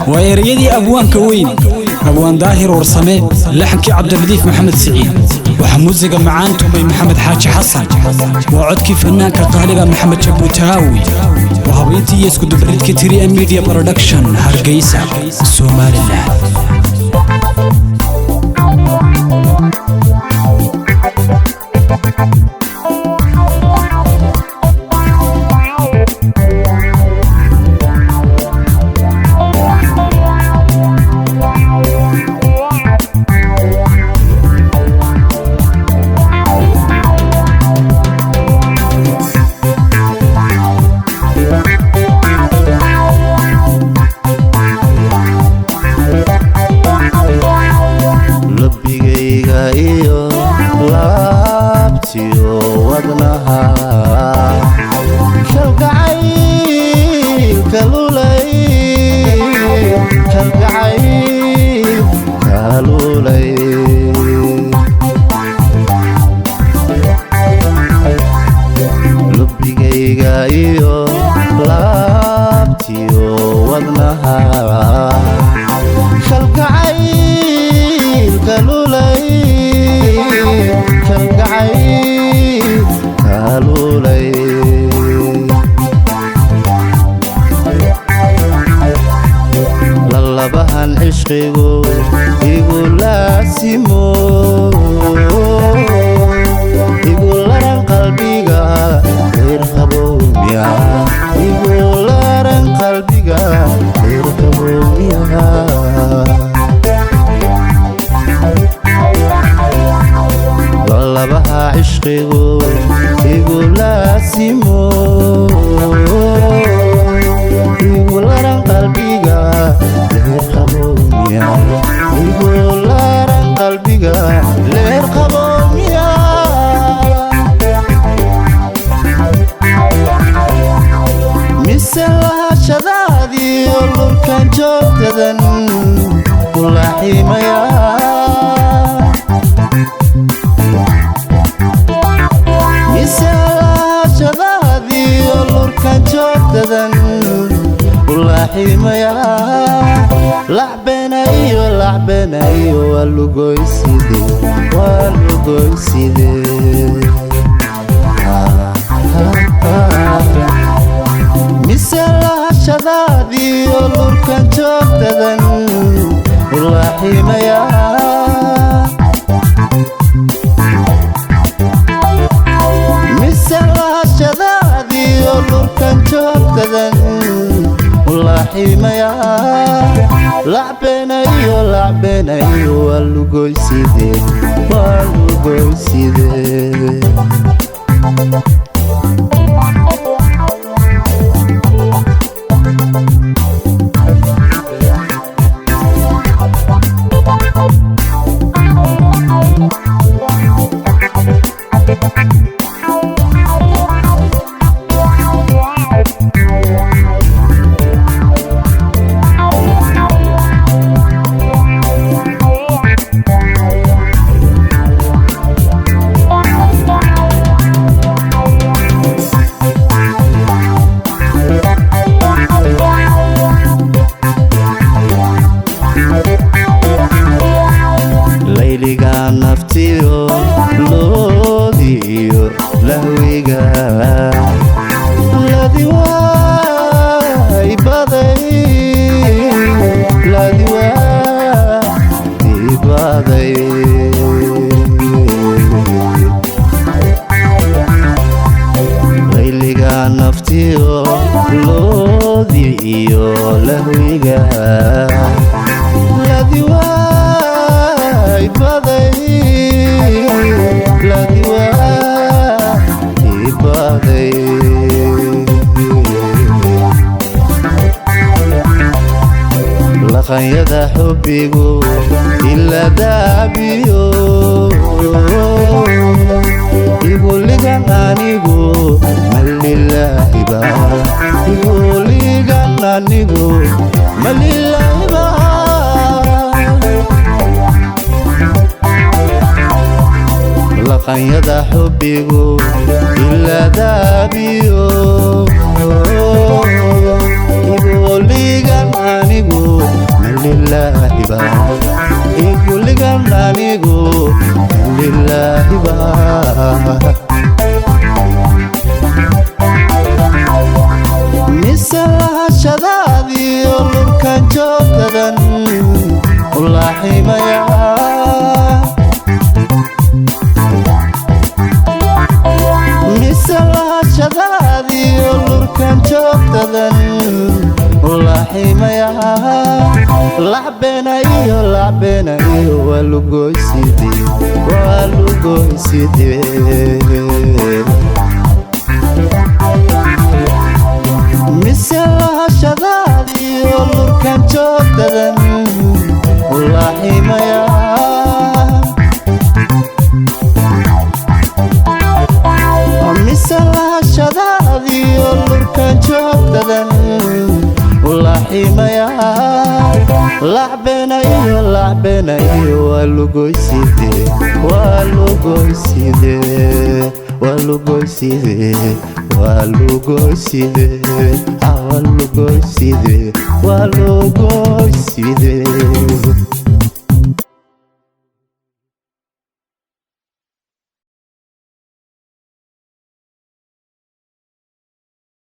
Waa ereyadii abwaanka weyn, Abwaan Daahir Warsame, laxankii Cabdiladiif Maxamed Siciid, waxaa muusiga macaan tumay Maxamed Xaaji Xasan, waa codkii fanaanka qaaliga Maxamed Jabuutaawi, waa habeyntii iyo iskudubaridkii 3M Media Production, Hargeysa, Somaliland. Labbigayga iyo laabtiyo wadnaha kalgacayl kalulay, kalgacayl kalulay. Labbigayga iyo laabtiyo wadnaha kalgacayl kalulay, kalgacayl kalulay. Lalabahan cishqigu igu laasimo, igu laran qalbiga leerqabowmiya, igu laran qalbiga leerqabowmiya. Lalabaha cishqigu igu laasimo, igu laran qalbiga leerqabowmiya, igu laran qalbiga leerqabowmiya. Mise lahashadaadiyo lurkan joogtadan kulaximaya, mise lahashadaadiyo lurkan joogtadan kulaximaya. Lacbenayo, lacbenayo, waa lugoyside, waa lugoyside. Mise lahashadaadiyo lurkan joogtadan ulaximaya, mise lahashadaadiyo lurkan joogtadan ulaximaya. Lacbenayo, lacbenayo, waa lugoyside, waa lugoyside. Layliga naftiyo loodiyo lahwiga ladiwaay baday, ladiwaay baday. Layliga naftiyo loodiyo lahwiga ladiwaay baday, ladiwaay baday. Laqanyada xubbigu ila daabiyo, igu ligan anigu malilaahiba, igu ligan anigu malilaahiba. Laqanyada xubbigu ila daabiyo, igu ligan anigu Lahashadaadiyo lurkan joogtadan u laaximaya. Mise lahashadaadiyo lurkan joogtadan u laaximaya. Lacbeenayo, lacbeenayo, waa lugoyside, waa lugoyside. Mise lahashadaadiyo lurkan joogtadan u laaximaya. Mise lahashadaadiyo lurkan joogtadan u laaximaya. Lacbeenayo, lacbeenayo, waa lugoyside, waa lugoyside, waa lugoyside, waa lugoyside, waa lugoyside, waa lugoyside.